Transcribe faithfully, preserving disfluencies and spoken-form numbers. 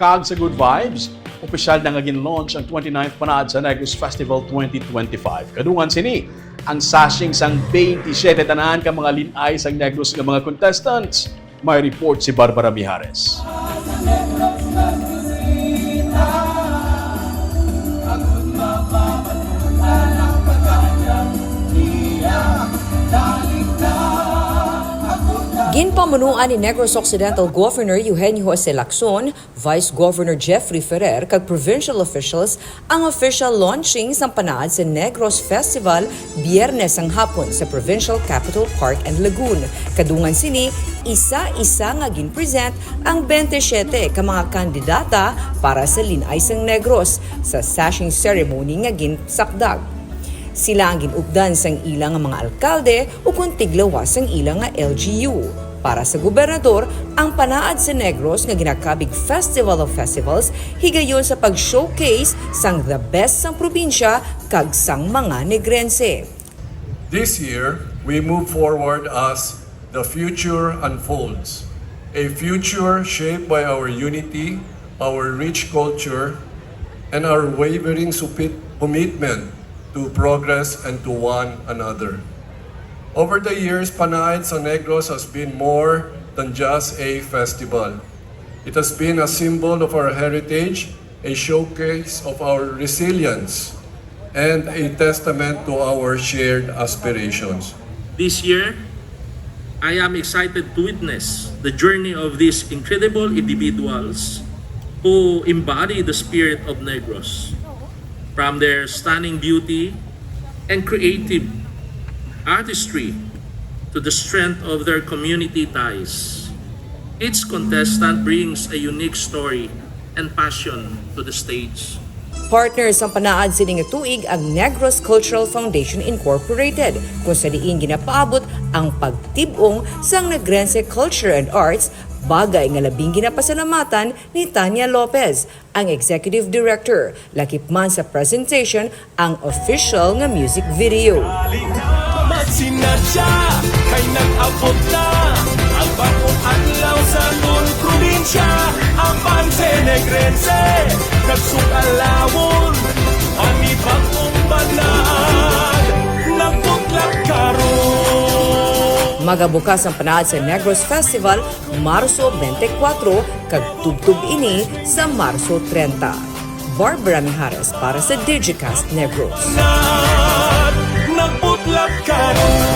Kag sa good vibes, opisyal na nga gin-launch ang twenty-ninth Panaad sa Negros Festival twenty twenty-five. Kadungan sini, ang sashing sang twenty-seven tanan ka mga lin-ay sang Negros nga mga contestants. May report si Barbara Mijares. Ginpamunuan ni Negros Occidental Governor Eugenio Jose Lacson, Vice Governor Jeffrey Ferrer, kag provincial officials ang official launching sang Panaad sa Negros Festival Biyernes sang hapon sa Provincial Capitol Park and Lagoon. Kadungan sini, isa-isa nga gin-present ang twenty-seven ka mga kandidata para sa Lin-ay sang Negros sa sashing ceremony nga ginsakdag. Sila ang gin-updan sang ila nga mga alkalde ukon tiglawas sang ila nga L G U. Para sa gobernador, ang Panaad sa Negros nga ginakabig Festival of Festivals higayon sa pag-showcase sang the best sang probinsya kag sang mga Negrense. This year, we move forward as the future unfolds, a future shaped by our unity, our rich culture, and our wavering supit-, commitment to progress and to one another. Over the years, Panaad sa Negros has been more than just a festival. It has been a symbol of our heritage, a showcase of our resilience, and a testament to our shared aspirations. This year, I am excited to witness the journey of these incredible individuals who embody the spirit of Negros. From their stunning beauty and creative artistry to the strength of their community ties, each contestant brings a unique story and passion to the stage. Partner sang Panaad sini nga tuig ang Negros Cultural Foundation Incorporated, kung sa diin ginapaabot ang pagtib-ong sang Negrense Culture and Arts, bagay nga labing ginapasalamatan ni Tanya Lopez, ang Executive Director. Lakip man sa presentation ang official nga music video. Magsinadya kay nag-abot na ang bagong adlaw sa aton probinsya. Ang Banse Negrense nagsukalawon, panibagong Panaad nagbuklak karon. Magabukas ang Panaad sa Negros Festival Marso twenty-four kag tubtob ini sa Marso treinta. Barbara Mijares para sa Digicast Negros. Nagbuklak karon.